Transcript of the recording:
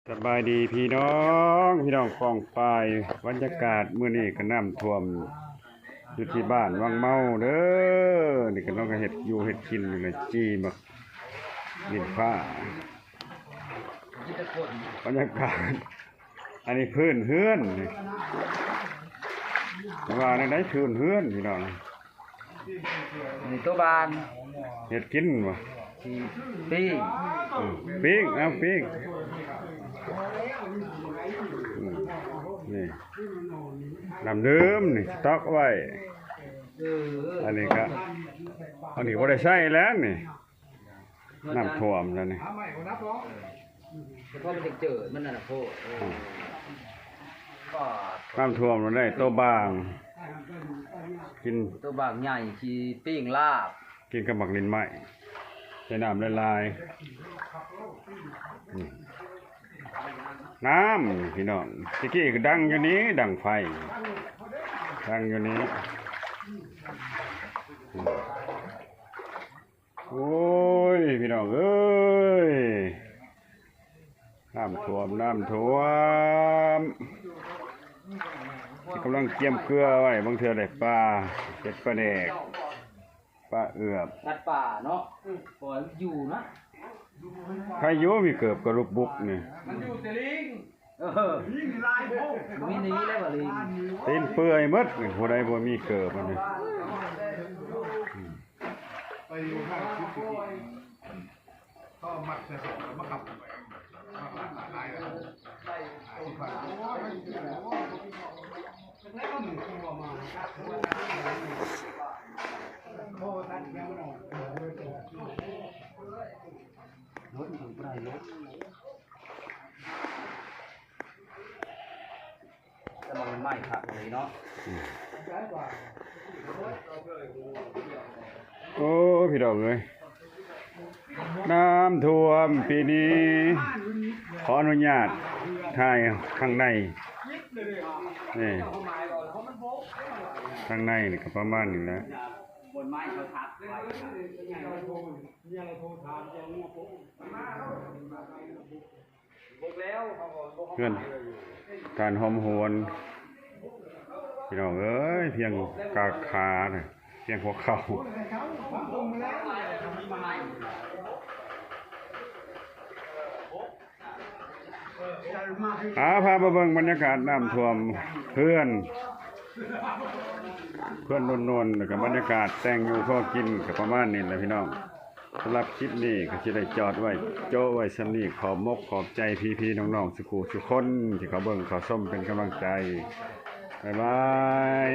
ສະບາຍດີພີ່ນ້ອງ, ພີ່ນ້ອງປ້ອງປາຍ, ບັນຍາກາດມື້ນີ້ກໍນ້ຳຖ້ວມຢູ່ທີ່ບ້ານວັງເມົາເດີ. ນີ້ກໍນ້ອງກໍເຮັດຢູ່ເຮັດກິນຢູ່ນະ, ຈີ່ໝາກດິນຟ້າ. ບັນຍາກາດ ອັນນີ້ພື້ນເຮືອນນີ້ ວ່າແນວໃດ ພື້ນເຮືອນພີ່ນ້ອງ. ນີ້ໂຕບາງ ເຮັດກິນບໍ່? ຊິປີ້ງ ເອີ ປີ້ງ ເອົາປີ້ງ ອືມ ນີ້ ນ້ຳດື່ມນີ້ ສະຕັອກໄວ້. ເອີ ອັນນີ້ກະ ອັນນີ້ບໍ່ໄດ້ໃຊ້ແລ້ວນີ້. ນ້ຳຖ້ວມແລ້ວນີ້ ເພາະມັນເຈີ ມັນນັ້ນນະໂພດ. ເອີ ອືມ ກໍ ນ້ຳຖ້ວມແລ້ວໄດ້ໂຕບາງ ກິນ ໂຕບາງໃຫຍ່ ຊິປີ້ງລາບ ກິນກັບໝາກລິ້ນໄມ້ ໃສ່ນ້ຳຫຼາຍໆ. ອືມ ນ້ຳ ພີ່ນ້ອງ ຕະກີ້ກໍດັງຢູ່ນີ້ ດັງໄຟ ດັງຢູ່ນີ້. ອືມ ໂອ້ຍ ພີ່ນ້ອງເອີຍ ນ້ຳຖ້ວມ ນ້ຳຖ້ວມ. ກຳລັງກຽມເກືອໄວ້ ບາງເທື່ອໄດ້ປາ ເຮັດປາແດກ ປາເອືອບ ສັດປ່າເນາະ ອືມ ປ່ອຍມັນຢູ່ນະ. ໃຜຢູ່ມີເກີບກະລຸກບຸກນີ້ ມັນຢູ່ແຕ່ລີງ. ເອີ ມີໜີແລ້ວວ່າລີງ ຕີນເປື່ອຍໝົດນີ້ ຜູ້ໃດບໍ່ມີເກີບອັນນີ້. ໄປຢູ່ທາງທິດຕະກີ້ ເຂົາມັດໃສ່ເຂົາມາຂັບໄປ ມັກຫຼາຍຫຼາຍຫຼາຍ ລົດມັນບໍ່ໄດ້ລົດ. ແຕ່ວ່າມັນໄໝ້ຄັກອີ່ຫຼີເນາະ. ໂອ້ ພີ່ນ້ອງເອີຍ ນ້ຳຖ້ວມປີນີ້ ຂໍອະນຸຍາດຖ່າຍຂ້າງໃນ ນີ້ ຂ້າງໃນນີ້ກໍປະມານນີ້ແຫຼະ. ເຮືອນທ່ານຫອມຫວນ ພີ່ນ້ອງເອີຍ ພຽງກາຂານະ ພຽງຫົວເຂົ່າ. ອາ ພາມາເບິ່ງບັນຍາກາດນ້ຳຖ້ວມເຮືອນ ເຮືອນນວນໆ ແລ້ວກໍບັນຍາກາດແຕ່ງຢູ່ພໍກິນ ກໍປະມານນີ້ແຫຼະພີ່ນ້ອງ. ສຳລັບຄລິບນີ້ກໍຊິໄດ້ຈອດໄວ້ ໂຈະໄວ້ສ່ຳນີ້. ຂອບມົກຂອບໃຈພີ່ໆນ້ອງໆ ສຸຂູສຸຄົນ ທີ່ເຂົ້າເບິ່ງເຂົ້າຊົມເປັນກຳລັງໃຈ. ບາຍບາຍ.